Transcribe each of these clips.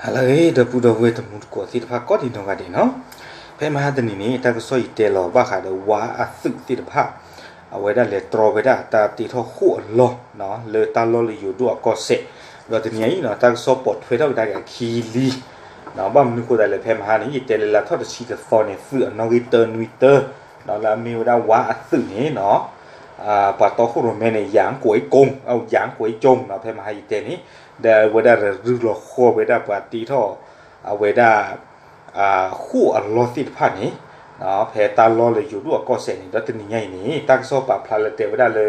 ဟါလၢအဂ့ၤ ဒီပုၢ်ဒီဝဲၢ်တံၤသကိးသ့ၣ်တဖၣ် ကိးဒံးနီၢ်ဂၤဒဲးနီၤ, ဖဲမဟါတနံၤန့ၣ် တၢ်ကစီၣ်ယတဲလီၤဘၣ်ဃးဒီးဝါအသုးသ့ၣ်တဖၣ် အဝဲဒၣ်လဲၤတြီဝဲဒၣ်တၢ်တ့ထီၣ်ဃိၣ်အလီၢ် လၢတၢ်လီၢ်လၢယိၤဒိၣ်အကီၢ်စဲၣ်, ဒီးတနံၤအံၤနီၤ တၢ်ကစီၣ်ပိာ်ထွဲထီၣ်ကဒါက့ၤအခံလံ ဘၣ်မနုၤဃိသတးလဲၣ် ဖဲမဟါန့ၣ် ယတဲလၢလၢထီၣ်တဆံတသီန့ၣ် သုးအနီၣ်ဂံၢ်တၢနွံတၢ လၢအမ့ၢ်ဝဲဒၣ်ဝါအသုးန့ၣ်နီၤ ပှၤတီခိၣ်ရိၣ်မဲန့ၣ် ယၤကွဲးကိ ယၤကွဲးကိနီၤ ဖဲမဟါယတဲန့ၣ် ဒီးအဝဲဒၣ်ရၤရူၢ်လီၤဃီဝဲဒၣ်ပှၤတ့ထီၣ် အဝဲဒၣ် ဃိၣ်အလီၢ်သ့ၣ်တဖၣ်န့ၣ် ဖဲတၢ်လီၢ်လၢယိၤဒိၣ်အကီၢ်စဲၣ်န့ၣ် ဒီးတနံၤညါအံၤန့ၣ် တၢ်ကစီၣ်ပာ်ဖျါလၢတဲဝဲဒၣ်လၢ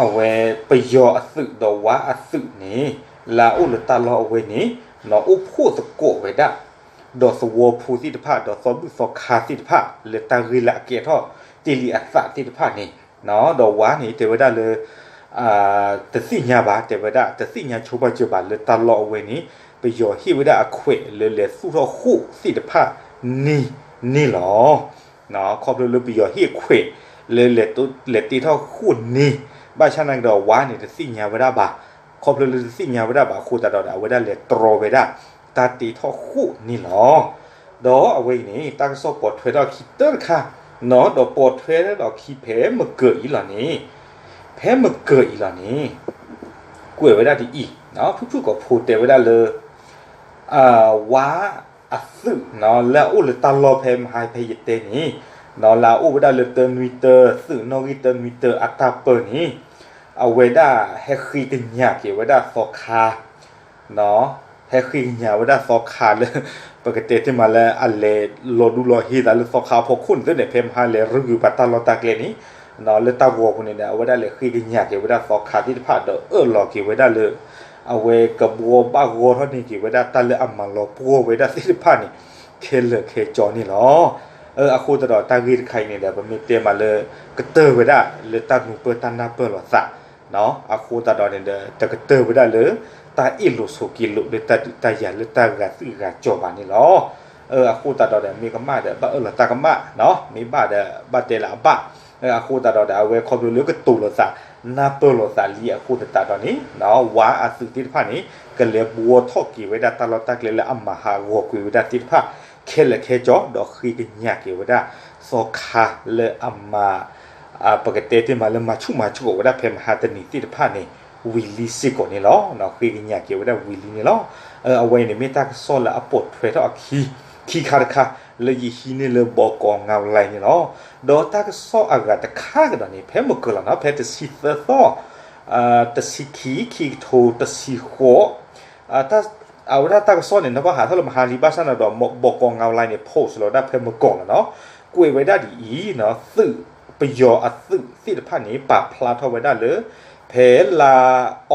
အဝဲပယီၤအသုးဒီးဝါအသုးန့ၣ် လၢအအိၣ်လၢတၢ်လီၢ်အဝဲန့ၣ် နီၢ်အိၣ်ဖှိၣ်သကိးဝဲဒၣ် ဒီးသဝီဖိသ့ၣ်တဖၣ် ဒီးသီဘူၣ်သီခါသ့ၣ်တဖၣ် လၢတၢ်ဂ့ၢ်လၢအကဲထီၣ်တ့ၢ်လံအသးသ့ၣ်တဖၣ်န့ၣ် ဒီးဝါန့ၣ်တဲဝဲဒၣ်လၢ တသ့ၣ်ညါဘၣ် တဲဝဲဒၣ် တသ့ၣ်ညါဆိပာ်စၢၤဘၣ်လၢတၢ်လီၢ်အဝဲန့ၣ် ပယီၤဟ့ၣ်ဝဲဒၣ်အခွဲးလၢလဲၤသူၣ်ထီၣ်ဃိၣ်သ့ၣ်တဖၣ်န့ၣ် န့ၣ်လီၤ. ခီဖျိလၢပယီၤဟ့ၣ်အခွဲးလၢ လဲၤတ့ထီၣ်ဃိၣ်န့ၣ် ဘၣ်ဆၣ်နာ်က့ဒီးဝါန့ၣ် တသ့ၣ်ညါဝဲဒၣ်ဘၣ်. ခီဖျိလၢတသ့ၣ်ညါဝဲဒၣ်ဘၣ်အဃိသတးဒီး အဝဲဒၣ်လဲၤတြီဝဲဒၣ် တၢ်တ့ထီၣ်ဃိၣ်န့ၣ်လီၤ. ဒီးအဝဲအံၤန့ၣ် တၢ်ကစီၣ်ပိာ်ထွဲထီၣ်အခံတၢတခါ ဒီးပိာ်ထွဲထီၣ်အခံဖဲမုၢ်ကၢၤအံၤလီၤန့ၣ် ဖဲမုၢ်ကၢၤအံၤလီၤန့ၣ် ကွဲးဝဲဒၣ်ဒ်အံၤ ဖုၣ်ဖုၣ်ကိာ်ဖိတဲဝဲဒၣ်လၢ ဝါအသုး လၢအအိၣ်လၢတၢ်လီၢ်ဖဲမဟါဖဲယတဲန့ၣ် လၢအအိၣ်ဝဲဒၣ်လၢတၢနွံတၢ သုးနီၣ်ဂံၢ်တၢနွံတၢအတၢ်ပၢန့ၣ် အဝဲဒၣ်ဟဲဃ့ကညးက့ၤဝဲဒၣ်သီခါ ဟဲဃ့ကညးဝဲဒၣ်သီခါလၢ ပကတဲတ့ၢ်မးလၢအလဲၤလီၤဒူလီၤဟ့သးလၢသီခါအဖီခိၣ်န့ၣ်သ့ၣ်န့ၣ် ဖဲမဟါလဲၤရုၢ်ကွံာ်ပှၤတၢ်လီၢ်တၢ်ကျဲန့ၣ် လၢတၢ်ဂီၤပူၤန့ၣ်ဒီး အဝဲဒၣ်လဲၤဃ့ကညးက့ၤဝဲဒၣ်သီခါသ့ၣ်တဖၣ်ဒီးအၢၣ်လီၤက့ၤဝဲဒၣ်လၢ အဝဲကဘှီဘၣ်ဂီၤထီၣ်န့ၢ်က့ၤဝဲဒၣ်တၢ်လၢအမၤလီၤပှီၢ်ဝဲဒၣ်သ့ၣ်တဖၣ်န့ၣ် ခဲလၢာ်ခဲဆ့န့ၣ်လီၤ. အဃိသတးဒီးတၢ်ဂ့ၢ်တခါအံၤန့ၣ်ဒီး ပမ့ၢ်တဲမးလၢ ကတၢၢ်ဝဲဒၣ်လၢတၢ်နၢ်ပၢၢ်တၢ်နၢ်ပၢၢ်လိာ်သး အဃိသတးဒီးန့ၣ်ဒီး တကတၢၢ်ဝဲဒၣ်လၢ တၢ်အ့ၣ်လိာ်ဆိးက့လိာ်လၢတၢ်ဒုးတၢ်ယၤလၢတၢ်ဂၤသွံၣ်ဂၤစီၤဘၣ်န့ၣ်လီၤ. အဃိသတးဒီးဒီး မ့ၢ်ကမၣ်ဒီး ဘၣ်အၢၣ်လီၤတၢ်ကမၣ်, မ့ၢ်ဘၣ်ဒီး ဘၣ်တဲလၢအဘၣ်. အဃိသတးဒီးဒီး အဝဲခီဖျိလၢကတိၤလိာ်သး နၢ်ပၢၢ်လိာ်သးလံအဃိသတးဒီးန့ၣ် ဝါအသုးသ့ၣ်တဖၣ်န့ၣ် ကလဲၤဘှီထီၣ်က့ၤဝဲဒၣ်တၢ်လီၢ်တၢ်ကျဲလၢအမၤဟးဂီၤကွံာ်ဝဲဒၣ်သ့ၣ်တဖၣ် ခဲလၢာ်ခဲဆ့ ဒီးဃ့ကညးက့ၤဝဲဒၣ် သီခါလၢအမၤ ပကတဲတ့ၢ်မးလၢမၤဆူၣ်မၤဆူၣ်အီၤဝဲဒၣ်ဖဲမဟါတနံၤသ့ၣ်တဖၣ်န့ၣ် ဝံၤလံစ့ၢ်ကီးန့ၣ်လီၤ. ဃ့ကညးက့ၤဝဲဒၣ်ဝံၤလံန့ၣ်လီၤ. အဝဲအံၤန့ၣ်မ့ၢ်တၢ်ကစီၣ်လၢအပိာ်ထွဲထီၣ်အခံ ခံခါတခါ လၢယဟံးန့ၢ်လၢ ဘီကီ ငါးလါ န့ၣ်လီၤ. ဒီးတၢ်ကစီၣ်အဂၤတခါကဒီးန့ၣ် ဖဲမုၢ်ကၢၤလီၤနီၤ ဖဲတဆံသၢသီ တဆံခံ ခံကထိ တဆံဃိး အဝဲဒၣ်တၢ်ကစီၣ်န့ၣ် နဘၣ်ဟးထီၣ်လၢမဟါလံ ဘၣ်ဆၣ်န့ၣ်ဒီး ဘီကီ ငါးလါ န့ၣ် post လီၤဝဲဒၣ်ဖဲမုၢ်ကၢၤလီၤနီၤ. ကွဲးဝဲဒၣ်ဒ်အံၤ သုး ပယီၤအသုးသ့ၣ်တဖၣ်န့ၣ် ပာ်ဖျါထီၣ်ဝဲဒၣ်လၢ ဖဲလါ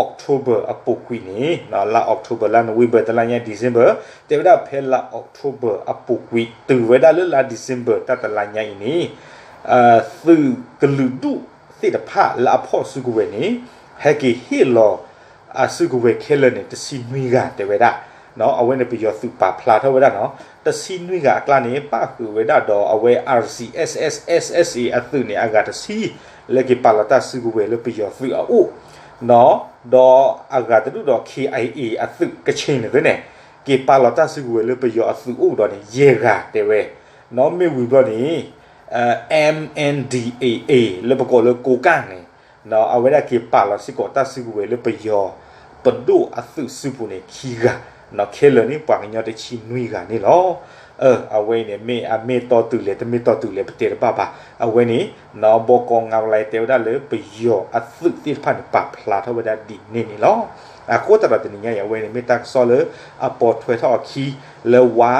October အပူၤကွံာ်န့ၣ် လါ October လါ November တလါညါ December တဲဝဲဒၣ်ဖဲလါ October အပူၤကွံာ် တုၤဝဲဒၣ်လၢလါ December တၢ်တလါညါအံၤန့ၣ် သုးကလုာ်ဒူၣ်သ့ၣ်တဖၣ်လၢအဖီၣ်စုကဝဲၤန့ၣ် ဟဲက့ၤဟ့ၣ်လီၤ အစုကဝဲၤခဲလၢာ်န့ၣ် တဆံနွံဂၤတဲဝဲဒၣ်. အဝဲန့ၣ်ပယီၤသုးပာ်ဖျါထီၣ်ဝဲဒၣ်နီၤ တဆံနွံဂၤအကျါန့ၣ် ပၣ်ဃုာ်ဝဲဒၣ်ဒီးအဝဲ R C S S S S A အသုးန့ၣ် အဂၤတဆံ လၢက့ၤပာ်လီၤတၢ်စုကဝဲၤလၢပယီၤသုးအအိၣ် ဒီးအဂၤတဒူၣ်ဒီး K I A အသုး ကချ့ၣ်န့ၣ်သ့ၣ်န့ၣ် က့ၤပာ်လီၤတၢ်စုကဝဲၤလၢပယီၤအသုးအိၣ်ဒီးန့ၣ် ယဲၢ်ဂၤတဲဝဲ မ့ၢ်ဝံၤဘျီန့ၣ် M N D A A လၢပကိးလၢကိးကၣ်န့ၣ် အဝဲဒၣ်က့ၤပာ်လီၤစ့ၢ်ကီးတၢ်စုကဝဲၤလၢပယီၤ ပဒိၣ်အသုးစုပူၤန့ၣ် ခံဂၤ ခဲလၢာ်န့ၣ် ပှၤကညီတဆံနွံဂၤန့ၣ်လီၤ. အဝဲအံၤန့ၣ် မ့ၢ်အမ့ၢ်တီတုၤလဲၣ် တမ့ၢ်တီတုၤလဲၣ် ပတဲတဘၣ်ဘၣ်. အဝဲန့ၣ် ဘီကီ ငါးလါ တဲဝဲဒၣ်လၢပယီၤအသုးသ့ၣ်တဖၣ်န့ၣ် ပာ်ဖျါထီၣ်ဝဲဒၣ်ဒ်န့ၣ်န့ၣ်လီၤ. အဃိသတးဒီးတနံၤညါအံၤ အဝဲန့ၣ်မ့ၢ်တၢ်ကစီၣ်လၢအပိာ်ထွဲထီၣ်အခံ လၢဝါ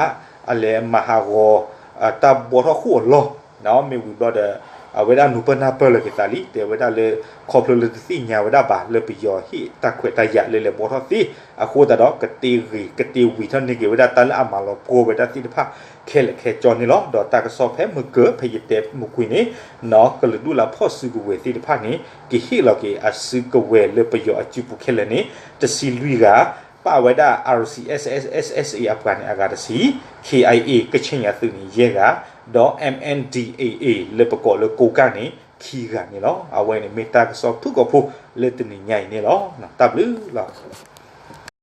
အလဲၤမၤဟးဂီၤ တၢ်ဘှီထီၣ်ဃိၣ်အလီၢ် မ့ၢ်ဝံၤဘျီဒီး အဝဲဒၣ်နူၤပၢၢ်နၢ်ပၢၢ်လီၤက့ၤသးလံ တဲဝဲဒၣ်လၢ ခီဖျိလၢတသ့ၣ်ညါဝဲဒၣ်ဘၣ်လၢပယီၤဟ့ၣ်တၢ်ခွဲးတၢ်ယာ်လၢလဲၤဘှီထီၣ်သ့ အဃိသတးဒီးကတ့ဂ့ၤ ကတ့ဝံၤထီၣ်န့ၢ်က့ၤဝဲဒၣ်တၢ်လၢအမၤလီၤပှီၢ်ဝဲဒၣ်သ့ၣ်တဖၣ် ခဲလၢာ်ခဲဆ့န့ၣ်လီၤ. ဒီးတၢ်ကစီၣ်ဖဲမုၢ်ကၢၤ ဖဲယတဲမုၢ်ကွံာ်န့ၣ် ကလုာ်ဒူၣ်လၢအဖီၣ်စုကဝဲၤသ့ၣ်တဖၣ်န့ၣ် ကဟ့ၣ်လီၤက့ၤအစုကဝဲၤလၢပယီၤအစုပူၤခဲလၢာ်န့ၣ် တဆံလွံၢ်ဂၤ ပာ်ဝဲဒၣ် R C S S S A အပှၤန့ၣ် အဂၤတဆံ K I A ကချ့ၣ်အသုးန့ၣ် ယဲၢ်ဂၤ ဒီး M N D A A လၢပကိးလၢကိးကၣ်န့ၣ် ခံဂၤန့ၣ်လီၤ. အဝဲန့ၣ်မ့ၢ်တၢ်ကစီၣ်ဖုၣ်ကိာ်ဖိလၢတနံၤညါအံၤန့ၣ်လီၤ. တၢ်ဘျုးလီၤ.